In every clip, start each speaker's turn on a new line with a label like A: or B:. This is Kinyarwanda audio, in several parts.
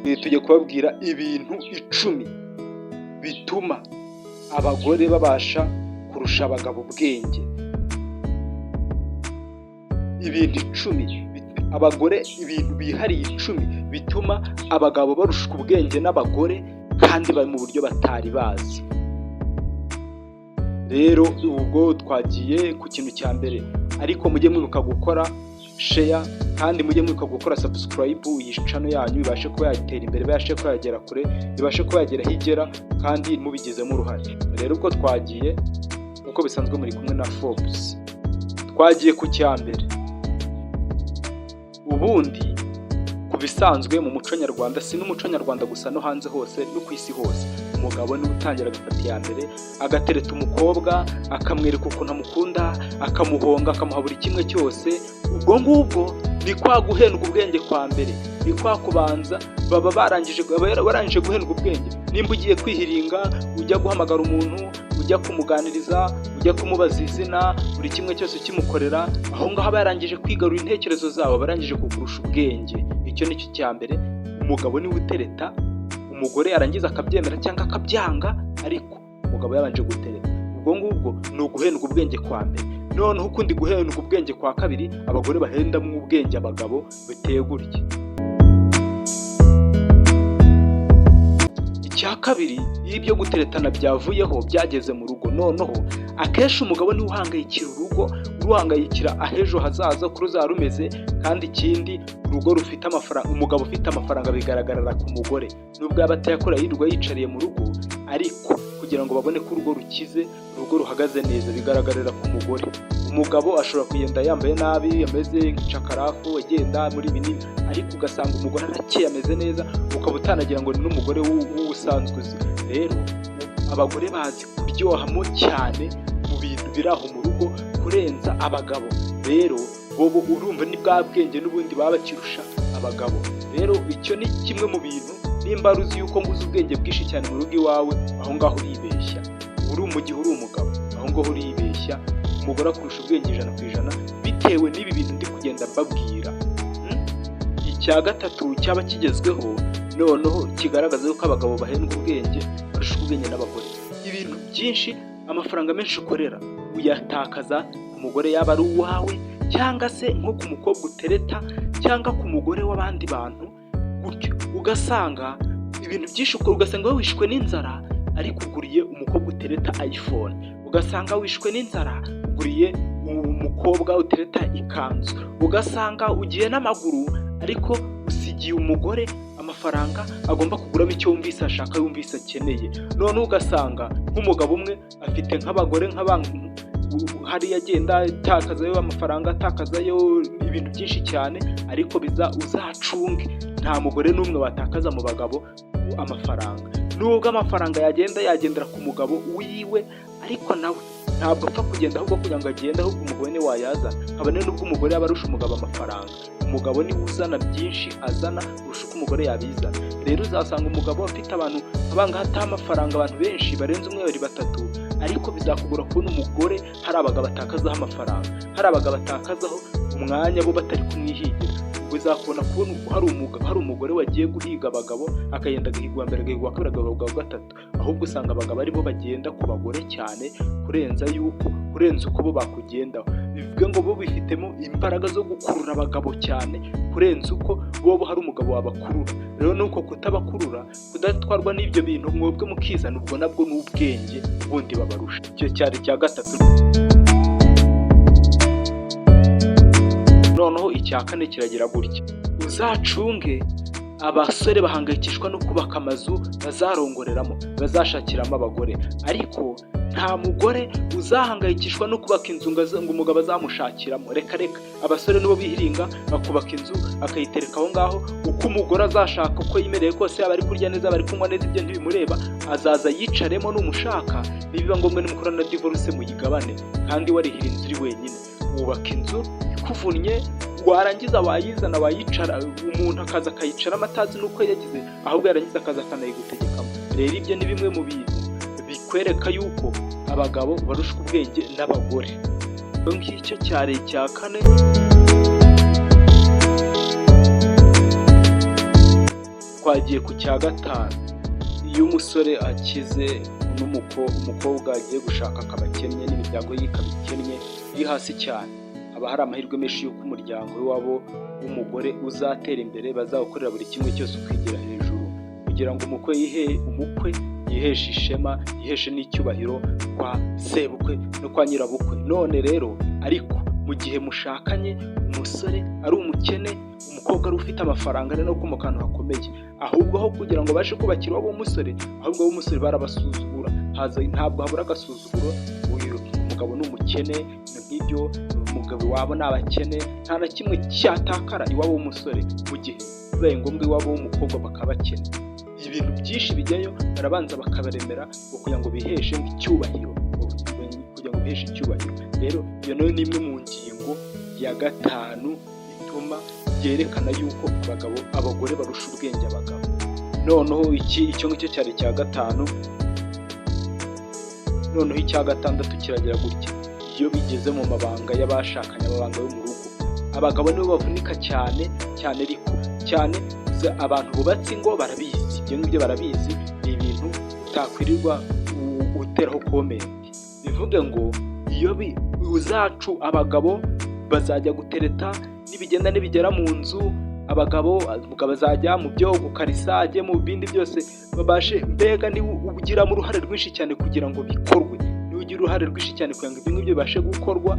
A: Tujye kubabwira ibintu 10 bituma abagore babasha kurusha abagabo ubwenge. Ibintu 10 abagore, ibintu bihariye 10 bituma abagabo barushwa ubwenge n'abagore kandi bari mu buryo batari bazi. Rero ubwo twagiye ku kintu cya mbere, ariko mujye mwibuka gukora share kandi mujye mwibuka gukora subscribe, iyi channel yanyu ibashe kuba yatera imbere, ibashe kuba yagera kure, ibashe kuba yagera aho igera kandi mubigizemo uruhare. Rero ubwo twagiye uko bisanzwe muri kumwe na Forbes, twagiye ku cya mbere. Ubundi ku bisanzwe mu muco nyarwanda, si n'umuco nyarwanda gusa, no hanze hose no ku isi hose, umugabo niwe utangira agafata iya mbere, agatereta umukobwa, akamwereka ukuntu amukunda, akamuhonga, akamuha buri kimwe cyose. Ubwo ngubwo ni kwa guhendwa ubwenge kwa mbere, ni kwa kubanza baba barangije guhendwa ubwenge. Nimba ugiye kwihiringa, ujya guhamagara umuntu, ujya kumuganiriza, ujya kumubaza izina, buri kimwe cyose ukimukorera, aho ngaho aba yarangije kwigarura intekerezo zabo, barangije kukurusha ubwenge. Icyo ni cyo cya mbere. Umugabo niwe utereta, umugore yarangiza akabyemera cyangwa akabyanga, ariko umugabo yabanje gutereta. Ubwo ngubwo ni uguhendwa ubwenge kwa mbere. Noneho ukundi guhendwa ubwenge kwa kabiri, abagore bahendamo ubwenge abagabo biteye gutya. Icya kabiri, iyo ibyo guteretana byavuyeho byageze mu rugo, noneho akenshi umugabo niwe uhangayikira urugo, uruhangayikira ahejo hazaza uko ruzaba rumeze. Kandi ikindi, urugo rufite amafaranga, umugabo ufite amafaranga bigaragarira ku mugore, nubwo yaba atayakora yirirwa yicariye mu rugo, ariko kugira ngo babone ko urugo rukize, urugo ruhagaze neza, bigaragarira ku mugore. Umugabo ashobora kugenda yambaye nabi, ameze nk'icakarafu, agenda muri ibi n'ibi, ariko ugasanga umugore arakeye, ameze neza, ukaba utanagira ngo ni n'umugore w'ubusanzwe uzi. Rero abagore bazi kuryohamo cyane mu bintu biri aho mu rugo kurenza abagabo. Rero bo urumva ni bwa bwenge n'ubundi baba bakirusha abagabo. Rero icyo ni kimwe mu bintu, nimba uzi yuko nguze ubwenge bwinshi cyane mu rugo iwawe, aho ngaho uribeshya. Uri mu gihe uri umugabo, aho ngaho uribeshya. Umugore akurusha ubwenge 100% bitewe n'ibi bintu ndi kugenda mbabwira. Icya gatatu cyaba kigezweho noneho kigaragaza yuko abagabo bahendwa ubwenge, barusha ubwenge n'abagore. Ibintu byinshi, amafaranga menshi ukorera uyatakaza ku mugore, yaba ari uwawe cyangwa se nko ku mukobwa utereta cyangwa ku mugore w'abandi bantu gutyo. Ugasanga ibintu byinshi ukora, ugasanga wowe wishwe n'inzara ariko uguriye umukobwa utereta iPhone, ugasanga wishwe n'inzara uguriye umukobwa utereta ikanzu, ugasanga ugiye n'amaguru ariko usigiye umugore amafaranga agomba kuguramo icyo wumvise ashaka, yumvise akeneye. Noneho ugasanga nk'umugabo umwe afite nk'abagore hariya agenda atakazayo amafaranga, atakazayo ibintu byinshi cyane, ariko biza uzacunge nta mugore n'umwe watakaza mu bagabo amafaranga. Nubwo amafaranga yagenda yagendera ku mugabo wiwe, ariko nawe ntabwo apfa kugenda, ahubwo kugira ngo agende, ahubwo umugore niwe wayazana. Kabone nubwo umugore yaba arusha umugabo amafaranga, umugabo niwe uzana byinshi, azana kurusha uko umugore yabizana. Rero uzasanga umugabo afite abantu abangaha ataha amafaranga, abantu benshi barenze umwe, babiri, batatu, ariko bizakugora kubona umugore hari abagabo atakazaho amafaranga, hari abagabo atakazaho umwanya bo batari kumwihigira. Uzakubona kubona hari umugore wagiye guhiga abagabo, akagenda agahiga uwa mbere, agahiga uwa kabiri, agahiga uwa gatatu. Ahubwo usanga abagabo aribo bagenda ku bagore cyane kurenza uko bo bakugendaho. Bivuge ngo bo bifitemo imbaraga zo gukurura abagabo cyane kurenza uko bo hari umugabo wabakurura. Rero nuko kutabakurura, kudatwarwa n'ibyo bintu, mwebwe mukizana, ubwo nabwo ni ubwenge bundi babarusha. Icyo cyari icya gatatu. Noneho icya kane kiragira gutya: uzacunge abasore bahangayikishwa no kubaka amazu bazarongoreramo, bazashakiramo abagore, ariko nta mugore uzahangayikishwa no kubaka inzu ngo umugabo azamushakiramo. Reka reka, abasore nibo bihiringa bakubaka inzu akayitereka aho ngaho. Uko umugore azashaka, uko yimereye kose, yaba ari kurya neza, yaba ari kunywa neza, ibyo ntibimureba, azaza yicaremo numushaka, nibiba ngombwa nimukora na divorce muyigabane. Kandi warihira inzu uri wenyine, wubaka inzu ikuvunnye, warangiza wayizana wayicara, umuntu akaza akayicaramo atazi n'uko yagize, ahubwo yarangiza akaza akanayigutegekamo. Rero ibyo ni bimwe mu bintu bikwereka yuko abagabo barushwa ubwenge n'abagore. Icyo ngicyo cyari icya kane. Twagiye ku cya gatanu. Iyo umusore akize n'umukobwa agiye gushaka akaba akennye, n'imiryango ye ikaba ikennye, iri hasi cyane, haba hari amahirwe menshi y'uko umuryango w'iwabo w'umugore uzatera imbere, bazawukorera buri kimwe cyose ukigira hejuru, kugira ngo umukwe yiheshe ishema, yiheshe n'icyubahiro kwa sebukwe no kwa nyirabukwe. None rero ariko mu gihe mushakanye, umusore ari umukene, umukobwa ari ufite amafaranga, ari no gukomoka ahantu hakomeye, ahubwo aho kugira ngo babashe kubakira iwabo w'umusore, ahubwo ab'umusore barabasuzugura. Haza ntabwo habura agasuzuguro: uyu mugabo ni umukene, ibintu nk'ibyo, umugabo iwabo ni abakene. Nta na kimwe cyatakara iwabo w'umusore mu gihe bibaye ngombwa iwabo w'umukobwa bakaba bakene. Ibintu byinshi bijyayo, barabanza bakabaremera ngo kugira ngo biheshe icyubahiro, kugira ngo biheshe icyubahiro. Rero iyo nayo ni imwe mu ngingo ya gatanu ituma byerekana yuko abagabo, abagore barusha ubwenge abagabo. Noneho iki, icyo ngicyo cyari icya gatanu. Noneho icya gatandatu kiragira gutya: iyo bigeze mu mabanga y'abashakanye, amabanga yo mu rugo, abagabo nibo bavunika cyane cyane, ariko cyane abantu bubatse ingo barabizi, ibyo ngibyo barabizi, ni ibintu utakwirirwa uteraho comment. Bivuge ngo iyo uzacu abagabo bazajya gutereta, nibigenda nibigera mu nzu, abagabo, umugabo azajya mu byo gukarisa, ajye mu bindi byose, babashe mbega niba ugiramo uruhare rwinshi cyane kugira ngo bikorwe, niba ugira uruhare rwinshi cyane kugira ngo ibyo ngibyo bibashe gukorwa,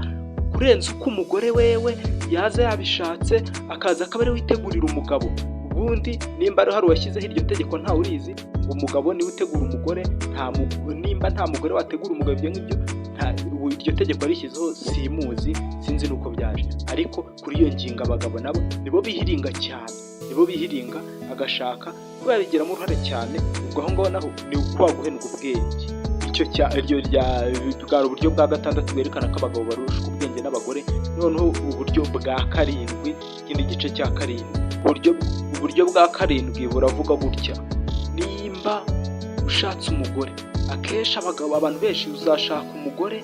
A: kurenza uko umugore wewe yaza yabishatse, akaza akaba ariwe witegurira umugabo. Ubundi nimba hari uwashyizeho iryo tegeko, ntawe urizi, ngo umugabo niwe utegura umugore, nimba nta mugore wategura umugabo, ibyo ngibyo iryo tegeko rishyizeho simuzi, sinzi n'uko byaje. Ariko kuri iyo ngingo abagabo nabo nibo bihiringa cyane, nibo bihiringa, agashaka kuba yabigiramo uruhare cyane. Ubwo aho ngaho naho ni ukwa guhendwa ubwenge. Icyo cya iryo rya bwari uburyo bwa gatandatu bwerekana ko abagabo barushwa ubwenge n'abagore. Noneho uburyo bwa karindwi, ikindi gice cya karindwi, uburyo bwa karindwi buravuga gutya: nimba ushatse umugore, akenshi abagabo, abantu benshi, uzashaka umugore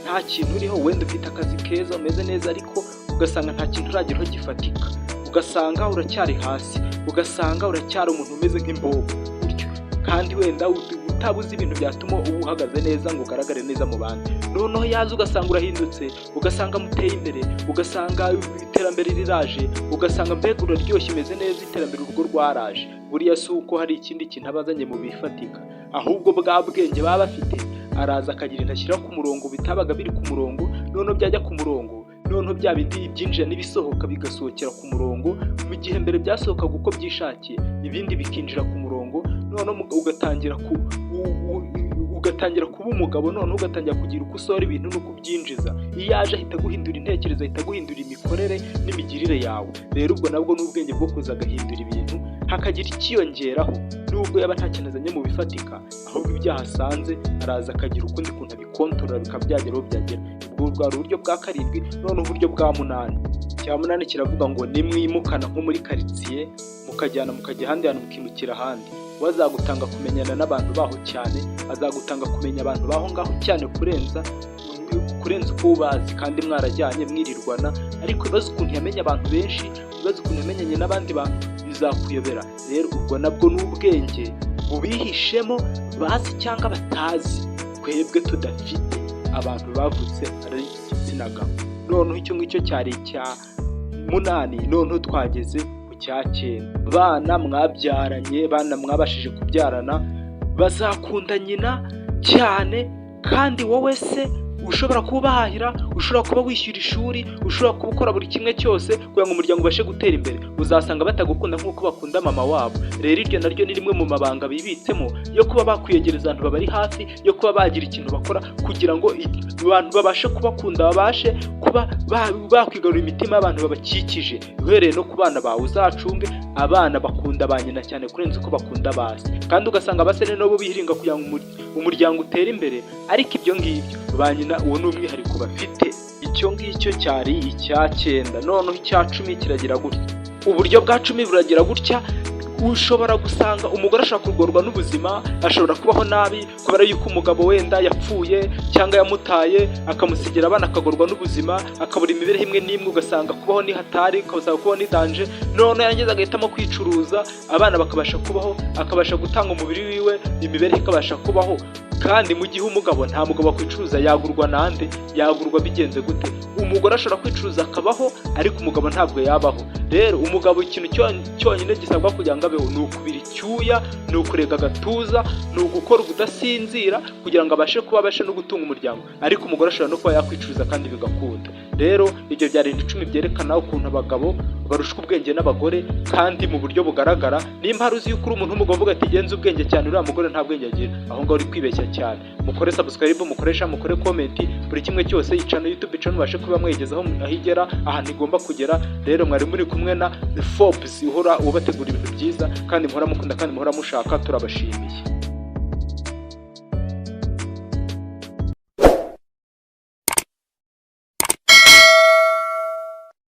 A: nta kintu uriho, wenda ufite akazi keza, umeze neza, ariko ugasanga nta kintu urageraho gifatika, ugasanga uracyari hasi, ugasanga uracyari umuntu umeze nk'imbobo gutyo, kandi wenda utabuze ibintu byatuma uba uhagaze neza ngo ugaragare neza mu bandi. Noneho yaza ugasanga urahindutse, ugasanga muteye imbere, ugasanga iterambere riraje, ugasanga mbega uraryoshye, umeze neza, iterambere, urugo rwaraje. Buriya si uko hari ikindi kintu aba azanye mu bifatika, ahubwo bwa bwenge baba bafite, araza akagira ibintu ashyira ku murongo bitabaga biri ku murongo. Noneho byajya ku murongo, noneho bya bindi ibyinjira n'ibisohoka bigasohokera ku murongo, mu gihe mbere byasohokaga uko byishakiye, ibindi bikinjira ku murongo. Noneho ugatangira kuba umugabo, noneho ugatangira kugira uko usohora ibintu n'uko ubyinjiza. Iyo aje ahita aguhindura intekerezo, ahita aguhindura imikorere n'imigirire yawe. Rero ubwo nabwo ni ubwenge bwo kuza agahindura ibintu, hakagira ikiyongeraho, nubwo yaba nta kintu azanye mu bifatika, ahubwo ibyaha asanze araza akagira ukundi kuntu abikontorora, bikaba byagera aho byagera. Ubwo bwari uburyo bwa karindwi. Noneho uburyo bwa munani, icya munani kiravuga ngo nimwimukana nko muri karitsiye, mukajyana, mukajya ahandi hantu, mukimukira ahandi, we azagutanga kumenyana n'abantu baho cyane, azagutanga kumenya abantu baho ngaho cyane kurenza uko ubazi kandi mwarajyanye mwirirwana. Ariko ibibazo ukuntu yamenye abantu benshi, ibibazo ukuntu yamenyanye n'abandi bantu, bizakuyobera. Rero ubwo nabwo ni ubwenge bubihishemo bazi cyangwa batazi, twebwe tudafite, abantu bavutse ari igitsina gabo. Noneho icyo ngicyo cyari icya munani. Noneho twageze ku cya cyenda. Bana mwabyaranye, bana mwabashije kubyarana, bazakunda nyina cyane, kandi wowe se ushobora kuba ubahahira, ushobora kuba wishyura ishuri, ushobora kuba ukora buri kimwe cyose kugira ngo umuryango ubashe gutera imbere, uzasanga batagukunda nk'uko bakunda mama wabo. Rero iryo naryo ni rimwe mu mabanga bibitsemo yo kuba bakwiyegereza abantu babari hafi, yo kuba bagira ikintu bakora kugira ngo abantu babashe kubakunda, babashe kuba bakwigarurira imitima y'abantu babakikije, uhereye no ku bana bawe. Uzacunge, abana bakunda ba nyina cyane kurenza uko bakunda ba se, kandi ugasanga abasore nabo bihiringa kugira ngo umuryango utere imbere, ariko ibyo ngibyo ba nyina uwo ni umwihariko bafite. Icyo ngicyo cyari icya cyenda. Noneho icya 10 kiragira gutya: uburyo bwa 10 buragira gutya. Ushobora gusanga umugore ashobora kugorwa n'ubuzima, ashobora kubaho nabi kubera yuko umugabo wenda yapfuye cyangwa yamutaye, akamusigira abana, akagorwa n'ubuzima, akabura imibereho imwe n'imwe, ugasanga kubaho ni hatari, ugasanga kubaho ni danger. None yarangiza agahitamo kwicuruza, abana bakabasha kubaho, akabasha gutanga umubiri wiwe, imibereho ikabasha kubaho. Kandi mu gihe umugabo, nta mugabo wakwicuruza, yagurwa nande? Yagurwa bigenze gute? Umugore ashobora kwicuruza akabaho, ariko umugabo ntabwo yabaho. Rero umugabo, ikintu cyonyine gisabwa kugira ngo abeho ni ukubira icyuya, ni ukurega agatuza, ni ugukora ubudasinzira kugira ngo abashe kuba, abashe no gutunga umuryango. Ariko umugore ashobora no kuba yakwicuruza kandi bigakunda. Rero ibyo byari 10 byerekana ukuntu abagabo barushwa ubwenge n'abagore kandi mu buryo bugaragara. Nimba hari uzi yuko uri umuntu w'umugabo uvuga ati: "Genza ubwenge cyane, uriya mugore nta bwenge agira," aho ngaho uri kwibeshya cyane. Mukore subscribe, mukoresha, mukore comment, buri kimwe cyose. Icano YouTube channel mubashe kuba mwegezaho aho igera, ahantu igomba kugera. Rero mwari muri kumwe na The Forbes, uhora ubategura ibintu byiza kandi muhora mukunda kandi muhora mushaka. Turabashimiye.